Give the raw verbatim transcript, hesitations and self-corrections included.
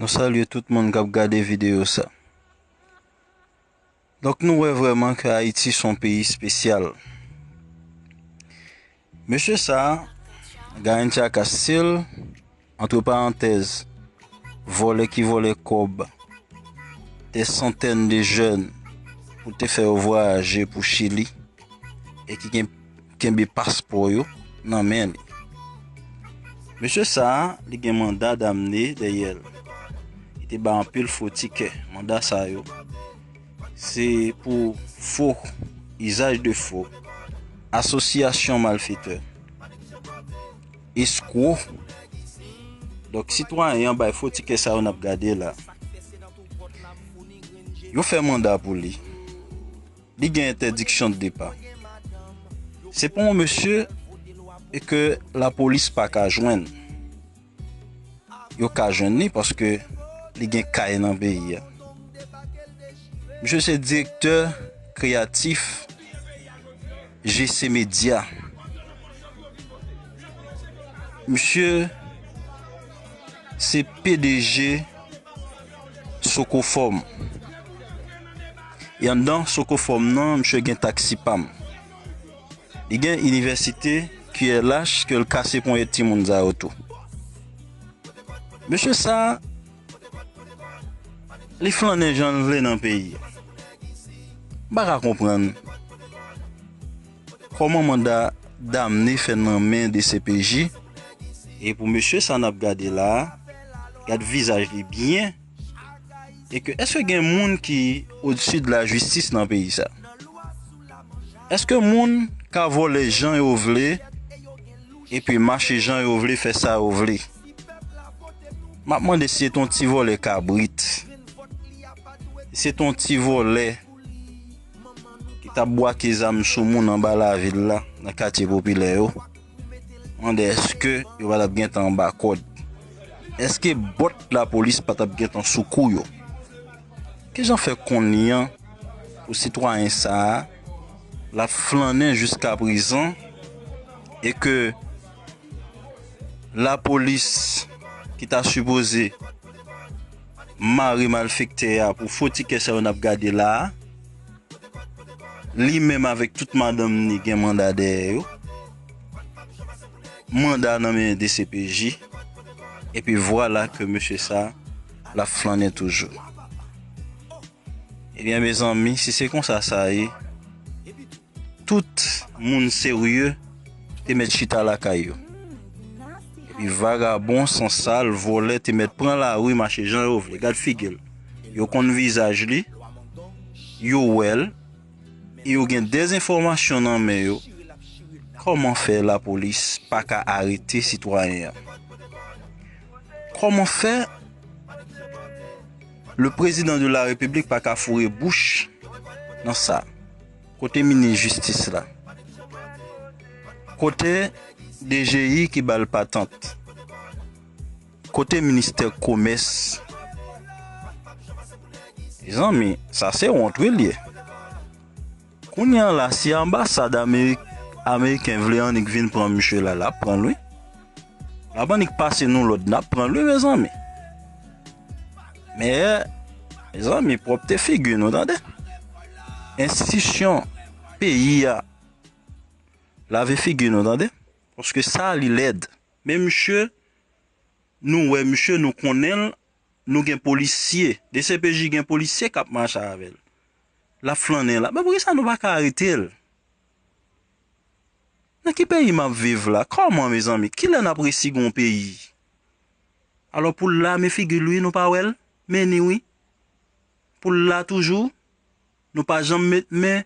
Nou salye tout moun k ap gade videyo sa. Donk, nou wè vrèman ke Ayiti se yon peyi espesyal. Mesye sa a, Garrincha Castil, antre parantèz, vòlè ki vòlè kòb dè santèn de jèn pou te fè yo vwayaje pou Chili e ki gen, kenbe paspò yo nan men li. Mesye sa a, li gen manda damne dèyè l. Li te bay anpil fo tikè. Manda sa yo, se pou fo, izaj de fo, asosyasyon malfetè, eskwo. Donk, sitwayen an bay fo tikè sa yo n ap gade la. Yo fè manda pou li. Li gen entèdiksyon de depa. Se pa yon mesye e ke lapolis pa ka jwenn. Yo ka jwenn li paske li gen kay nan peyi a. Misye se direktè kreyatif G C Media. Misye se P D G Sokofòm. E anndan Sokofòm nan, misye gen Taxi Pam. Li gen inivèsite Q L H ke l kase ponyèt timoun sa yo tou. Mesye sa, li flannen jan l vle nan peyi a. M pa ka konprann kòman manda damne fè nan men D C P J. E pou mesye sa n ap gade la a, gad vizaj li byen. E ke, èske gen moun ki odsi de lajistis nan peyi sa? Èske moun ka vòlè jan yo vle, epi mache jan yo vle, fè sa yo vle? M ap mande si se t on ti vòlè kabrit, si se t on ti vòlè ki t ap bwake zam sou moun anba lavil la, nan katye popilè yo. Mande èske yo pa t ap gentan anba kòd? Èske bòt lapolis pa t ap gentan sou kou yo? Kijan fè kounye a pou sitwayen sa a, l ap flannen jiska prezan e ke lapolis ki ta sipoze mare malfektè a pou fo tikè sa yo n ap gade la a, li menm avèk tout madanm ni gen manda dèyè yo, manda nan men D C P J, epi vwala ke mesye sa l ap flannen toujou. Ebyen, mezanmi, si se konsa sa ye, tout moun serye te mèt chita lakay yo. Epi vagabon, sansal, vòlè te mèt pran lari, mache jan yo vle. Gad figi l. Yo konn vizaj li, yo wè l, e yo gen dèzenfòmasyon nan men yo. Kòman fè lapolis pa ka arete sitwayen an? Kòman fè le président de la République pa ka foure bouch nan sa? Kote minis jistis la? Kote D G I ki ba l patant? Kote ministè komès? Mezanmi, sa se wont wi l ye. Kounye a la, si anbasad Amerik, ameriken vle annik vin pran misye la, l ap pran l wi. L ap annik pase nou lòd, n ap pran l wi, mezanmi. Men, mezanmi, pwòpte figi nou, tande. Enstitisyon peyi a, lave figi nou, tande. Paske sa, li lèd. Men misye, nou wè misye, nou konnen l, nou gen polisye. D C P J gen polisye k ap mache avè l. L ap flannen la. Men poukisa nou pa ka arete l? Nan ki peyi m ap viv la? Kòman, mezanmi? Kilè n ap resi gen yon peyi? Alò, pou l la, men figi l wi, nou pa wè l? Men ni wi. Pou l la toujou, nou pa janm met men.